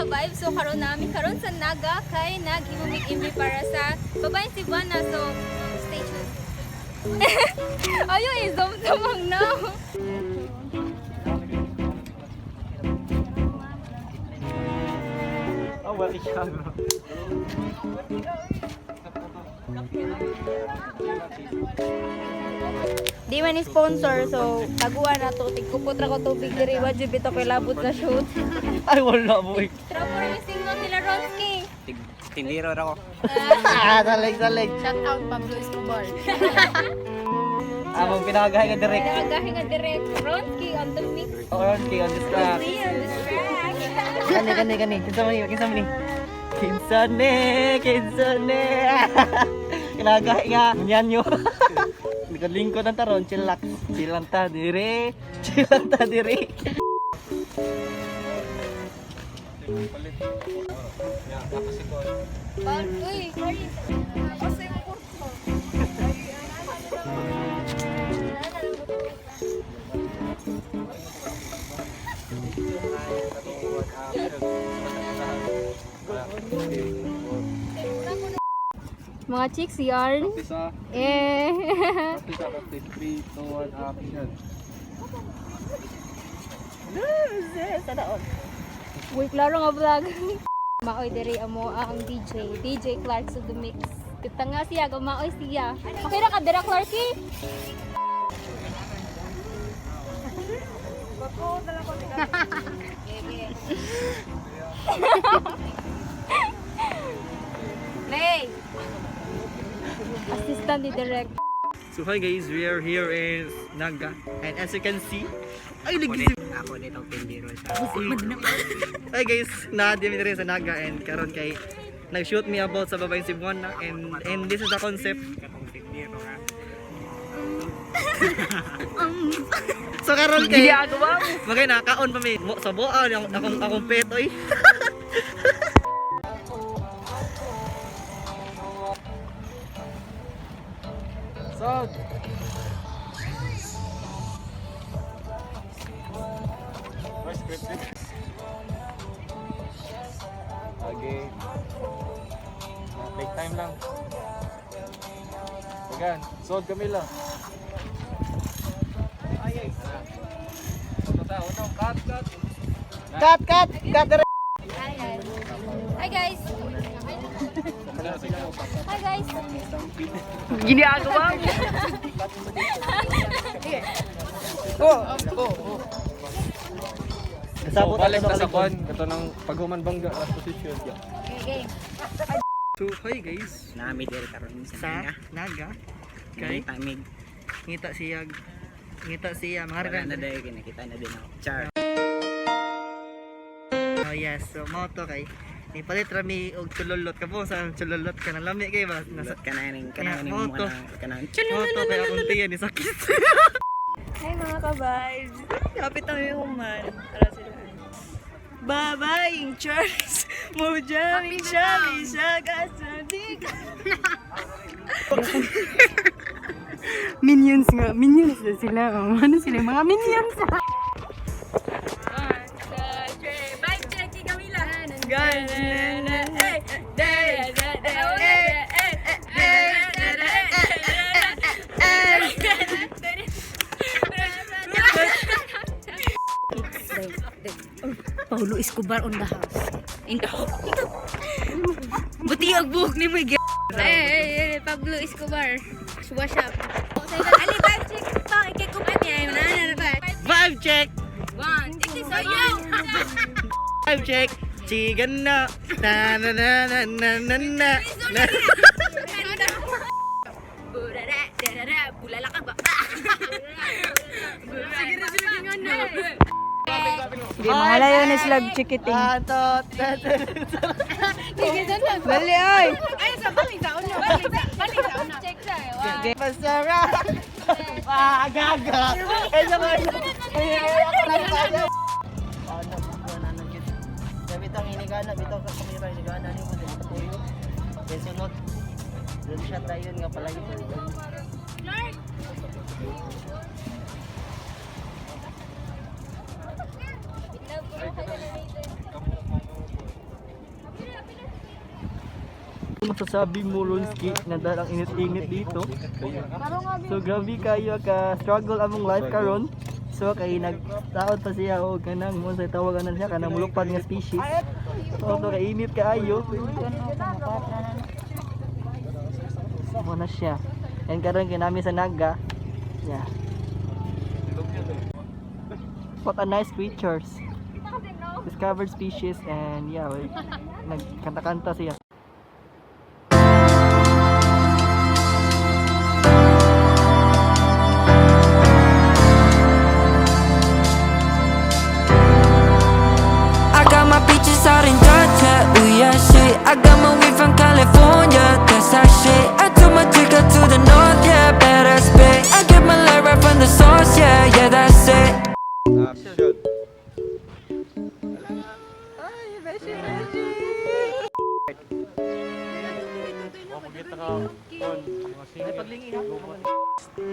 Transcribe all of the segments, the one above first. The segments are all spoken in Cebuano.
ka-vibes. So karon nami karon sa Naga kay naghimo mig MV para sa Babaeng Cebuana. So stay tuned. Ayo, i-zoom zoom ang now. Oh, wala siya, bro. Di man ni sponsor, so taguan na to. Tigkupot ra ko tubig diri, wa jud bitaw kay labot sa shoot. Ay, wala, boy. Trapo ra yung single nila Ronski. Tindiro ra ko. Ah, salig, salig. Shout out Pablo Escobar. Among pinakagahay nga direct. Nagagahi nga direct Ronski on the mix. Oh, okay, on the track. Ronski on the track. Kani, kani, kani. Kinsa man ni, kinsa man ni. Kinsa ni, kinsa ni. Kinagahay nga, nyanyo. Nakalingkod ang taron, chillax. Chill lang ta, dire. Chill lang ta, dire. Uy, sorry. Mga chicks yarn. Isa, Eh. isa, practice. 3, 2, 1, action. Uy, klaro nga vlog. Maoy diri amo ang DJ, DJ Clark of the Mix. Kita nga siya, gumaoy siya. Okay ra ka dira, Clarky? Play. Assistant ni Direk. So hi guys, we are here in Naga. And as you can see, ay nagising. Ako nitong tindiro sa Hi guys, naadi mi diri sa Naga and karon kay nag-shoot me about sa Babaeng Cebuana and this is the concept. Katong tindiro ka. So karon kay magay nakaon pa mi mo sa buan akong akong, akong pet oy. Sod! Scripted. Okay. Take time lang. Again, Sod Camila. Ay, ay. Cut, cut. Cut cut cut dire. Hi guys. Hi guys. Hi guys. Ginagawa mo. So, balik na sa kwan. Ito ng paghuman bangga last position. Okay, game. So hi guys, Nami diri karon sa sa Naga. Naga kay Kay tamig. ngita siya ngita siya mga Wala na dahil kinakita na din ako. Char. Oh yes, so mao to kay nipalit ra mi og chulolot ka po sa chulolot ka na lami kay ba nasa Nasa kananing kananing Kaya, mo moto. kanang kanang. mao to kay akong tiyan ni sakit. Hi mga ka-vibes! Kapit tayo human. Tara sila. Babaeng Charles, Mojaming Shami, Shaga, Sadik. Minions nga. Minions na sila. Oh. Ano sila? Mga minions. One, two, three. Vibe check kay Camila. Paulo Escobar on the house. In the house. Buti ang buhok ni Miguel. Ay, ay, ay, Pablo Escobar. Wash up. Ali, vibe check pa. Ikikupat niya. Na, na, na. Vibe check. One, two, three. Vibe check. Chigan na. Na na na na na na na. Na. Burara, darara, bulala ka ba? Sige, sige, nga Hindi, mga layo na sila chikiting. One, two, three. Dali ay! Ay, sa balik sa una. Balik sa una. Check siya. eh. One. Masara. Ah, gaga. Eh, naman. Eh, ako lang tayo. Ano, ano, ano, Sabi tang inigana, bitaw ka kumira inigana ni mo dili tuyo. Kay sunod. Doon siya tayo nga pala yun. Masasabi mo, Ronski, na dahil ang init-init dito. So grabe kayo ka struggle among life karon. So kay nagtaod pa siya og kanang mo sa tawagan na siya kanang mulupad nga species. So to kay init kaayo. Mo na siya. And karon kinami sa Naga. Yeah. What a nice creatures. Discovered species and yeah, nagkanta-kanta siya. I got my peaches out in Georgia, ooh yeah shit. I got my weed from California, that's that shit. I took my chick up to the north, yeah, badass bitch. I get my light right from the source, yeah, that's it. Action.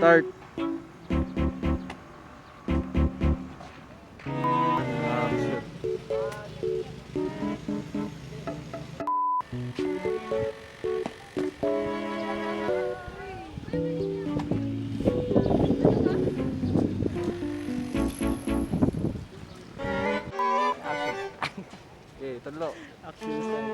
Start. Action. Okay, tatlo. Action start.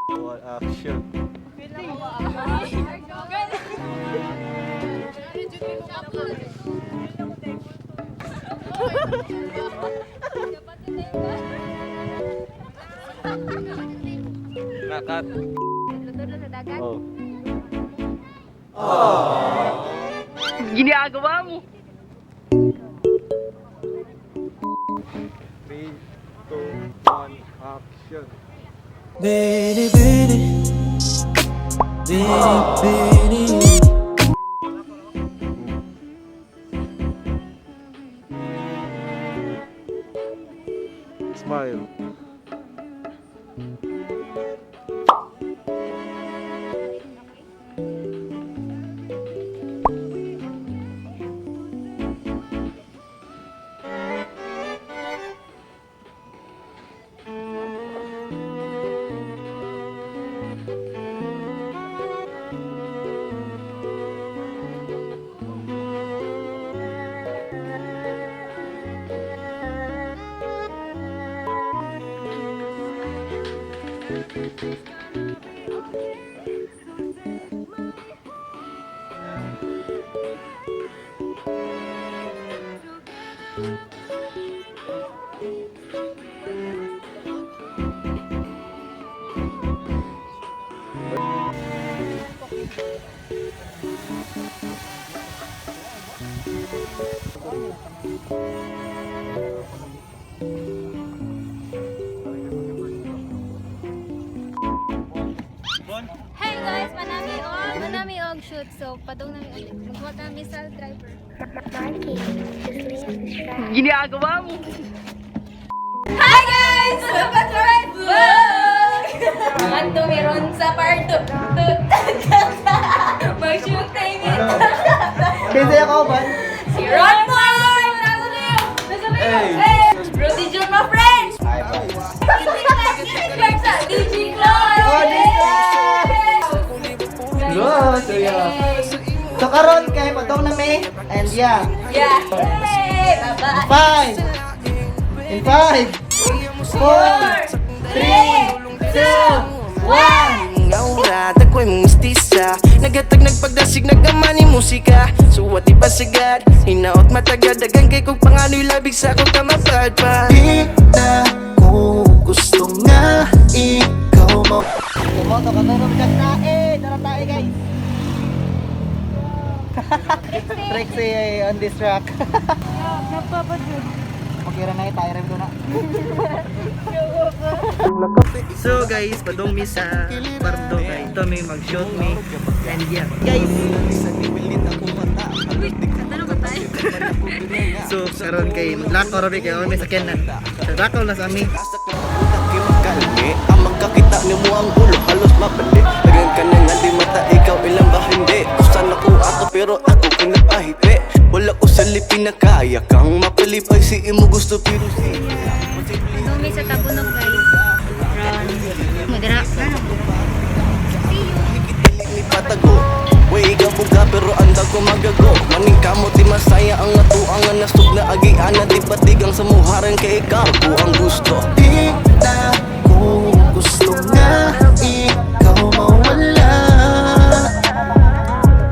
One, action. Nakat. Luto sa dagat. Oh. Ginagawa mo. 3, 2, 1, action. Bini bini, bini bini. Smile. Hey guys, manami og shoot. So padung nami ulit. Maghuwat nami sa driver. Ginagawa mo. Hi guys! Welcome to our vlog! Anto meron sa part 2. Mag-shoot tayo nito. Kinsa ako ba? Si Ron Boy! Nasa na yun? Nasa na yun? Hey! Rudy John, my friends! DJ Clark! DJ Clark sa DJ Clark! Oh, DJ Good, so yeah. So karon kay padong na may and yeah. Yeah! Hey! Bye-bye! 5 In 5 4 3 2 1 Nga ako'y mong mistisa. Nagatag nagpagdasig nagama ni musika. Suwat iba sagad, hinaot matagad. Dagan kay kong pangano'y labig sa akong kamapadpad. Di na ko gusto nga ikaw mo. Moto ka na rin tae, tara tae guys. Trixie on this track. Okay ra na tayo rin na. So guys, padong mi sa Pardo kay ito may mag-shoot me. And yeah, guys. Tanong ba tayo? So karon kay maglakaw ra mi kay may sakyanan. So lakaw na sa ami. Kalmi, ang magkakita ni mo ang ulo halos mabali. Dagan ka na nga di mata, ikaw ilang ba hindi? Usan ako ato pero ako pinapahipi. Wala ko sa lipi na kaya kang mapalipay. Si imo gusto pero si Padong mi sa Tabunok guys. Ron. Mudara. See you. Ni patago. Way ikaw buga pero anda ko magago. Maning kamo ti masaya ang ato ang nasog na agi ana di patigang sa muharan kay ikaw ko ang gusto. Di na ko gusto nga ikaw mawala.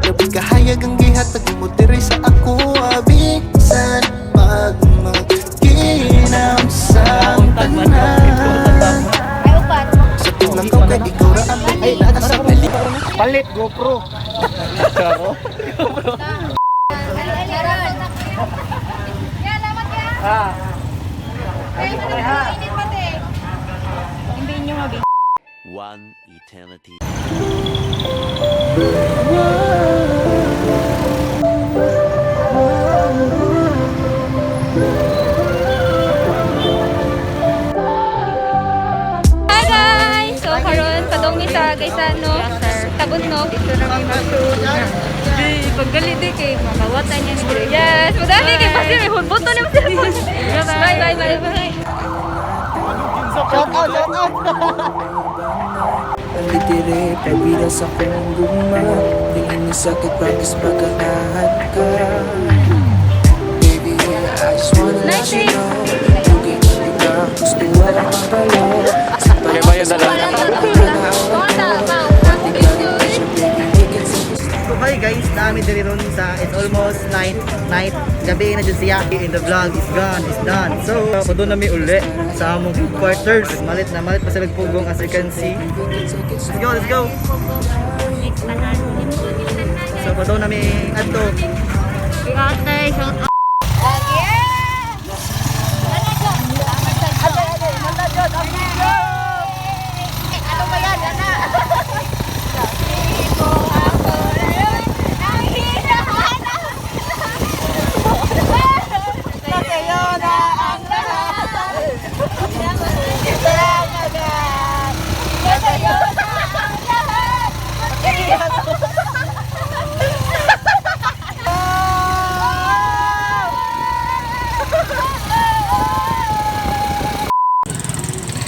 Labi kahayag ang gihatag mo diri sa ako. Bisan pag magkinam sa tanan. Ay, upat. Sa tulang ko kay ikaw ra ang ay nasa balik. Palit GoPro. Charo. Yaran. Ya, lamat ya. Ah. Kaya sa init pati. Hindi nyo mabi. One eternity. Hi guys! So karon padong mi sa Gaisano, Tabunok. Dito na may matulog. Di, paggali di kay makawatan niya ni Greg. Yes, madami kay basta may hulboto na cellphone. Bye bye bye bye. Shout out, shout out. Nalitire, pabira sa kong guma. Tingin niya sa akin, practice pagkakahan ka. Baby, I just wanna let Nice you day. know. Lugay na ka, gusto wala kang palo. Okay, bayan na lang. So hi guys, naami diri ron sa it's almost night, night, gabi na jud siya. In the vlog is gone, is done. So, padung nami uli sa among headquarters. Malit na malit pa sila pugong as you can see. Let's go, let's go. So padung nami adto. Ate, shout out. Ano ba yan? Ana? Ang hinahanap. Sa'yo na ang lahat. Sa'yo na ang lahat.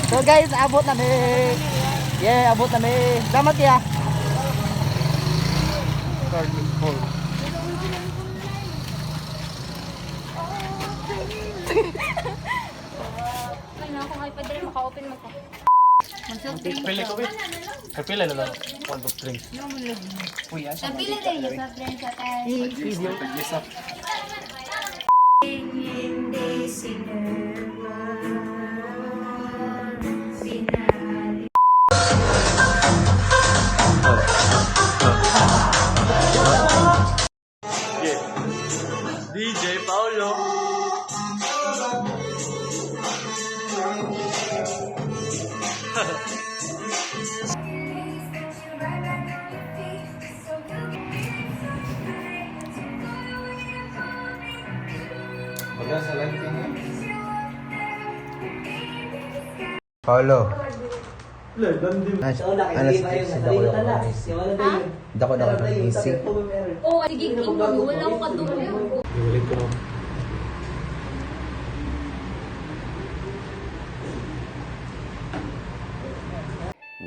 So guys, abot na mi. Yeah, abot na mi. Salamat ya. Ay, naku, ay, pwede rin maka-open mo ko. Pili ko, wait. Kapila na lang. 1, 2, 3. Napili rin yung soft drink sa tayo. DJ Paolo. Paolo. Ano si Dako Dako ng AC? Dako Dako ng AC. Oo, sige, tingnan. Wala akong kadulog. Iwalin ko.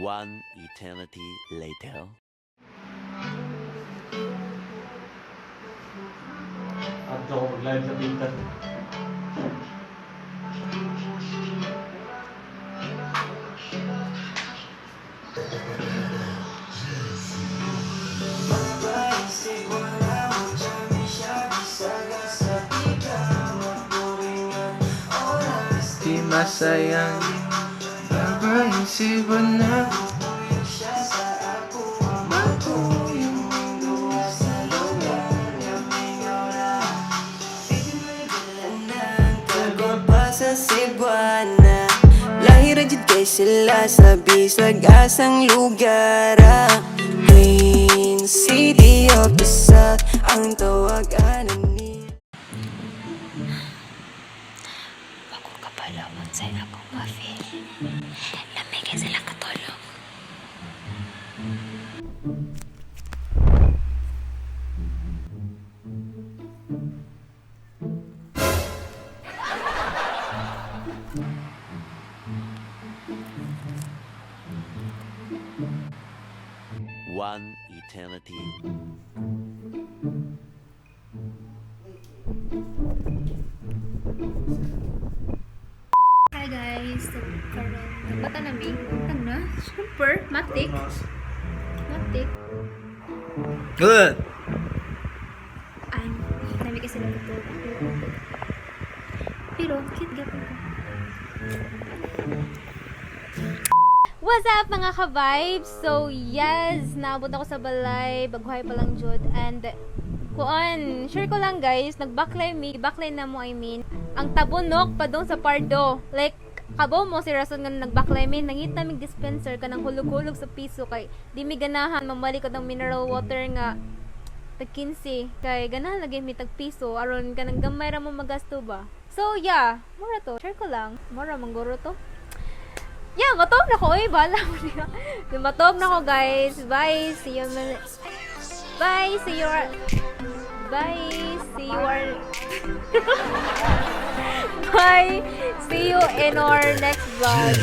One eternity later. At ako mag-live sa Pintan. Di masayang babaeng si na. Sa Cebuana. Lahi ra jud kay sila sa bisag asang lugar, ah. Queen City of the South ang tawagan ni Wako ka pala unsay akong ma-feel. Lamig kay sila katulog. One eternity. Hi guys, so karon nabata na mi. Tag na. Super matik. Matik. Good. Ay, nami kay sila katulog. Pero cute gyapon ko. What's up, mga ka-vibes? So yes, naabot ako sa balay, baguhay pa lang jud, and kuan, sure ko lang guys, nagbaklay mi, baklay na mo, I mean, ang tabunok pa dong sa Pardo. Like kabaw mo si rason nga nagbaklay mi, nangita mig dispenser kanang hulog-hulog sa piso kay di mi ganahan mamalikod ng mineral water nga tag 15 kay ganahan lagi mi tag piso aron kanang gamay ra mo magasto ba. So yeah, mura to. Share ko lang. Mura mangguro to. Yeah, matob na ko. Oy, bahala mo niya. Matob na ko, guys. Bye. See you. Bye. See you. Bye. See you. Bye. See you in our next vlog.